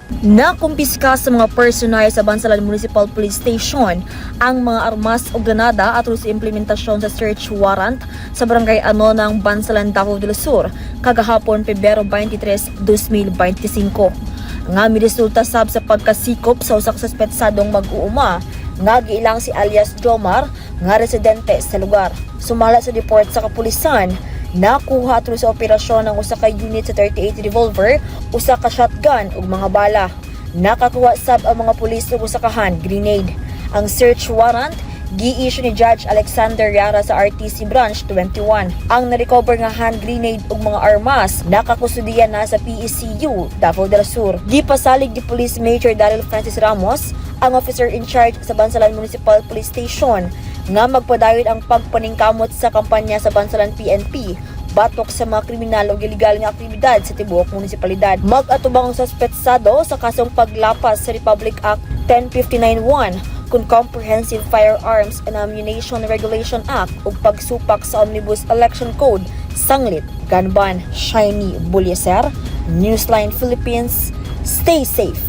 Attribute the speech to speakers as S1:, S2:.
S1: Nakumpiska sa mga personnel sa Bansalan Municipal Police Station ang mga armas o granada atol sa implementasyon sa search warrant sa Barangay Ano ng Bansalan, Davao del Sur kagahapon, Pebrero 23, 2025. Nga miresulta sab sa pagkasikop sa usa ka suspetsadong mag-uuma nga giilang si alias Jomar nga residente sa lugar. Sumala sa report sa kapulisan, nakuha atol sa operasyon ang usa ka unit sa 38 revolver, usa ka shotgun ug mga bala. Nakakuha sab ang mga pulis og usa ka hand grenade. Ang search warrant gi-issue ni Judge Alexander Yara sa RTC Branch 21. Ang na-recover nga hand grenade ug mga armas nakakustudiya na sa PECU Davao del Sur. Gipasalig ni Police Major Daryl Francis Ramos, ang officer in charge sa Bansalan Municipal Police Station, nga magpadayon ang pagpaningkamot sa kampanya sa Bansalan PNP batok sa mga kriminal o ilegal nga aktibidad sa tibuok munisipalidad. Mag-atubang ang suspetsado sa kasong paglapas sa Republic Act 10591 kun Comprehensive Firearms and Ammunition Regulation Act ug pagsupak sa Omnibus Election Code sanglit gun ban. Shiny Bulyeser, Newsline Philippines. Stay safe.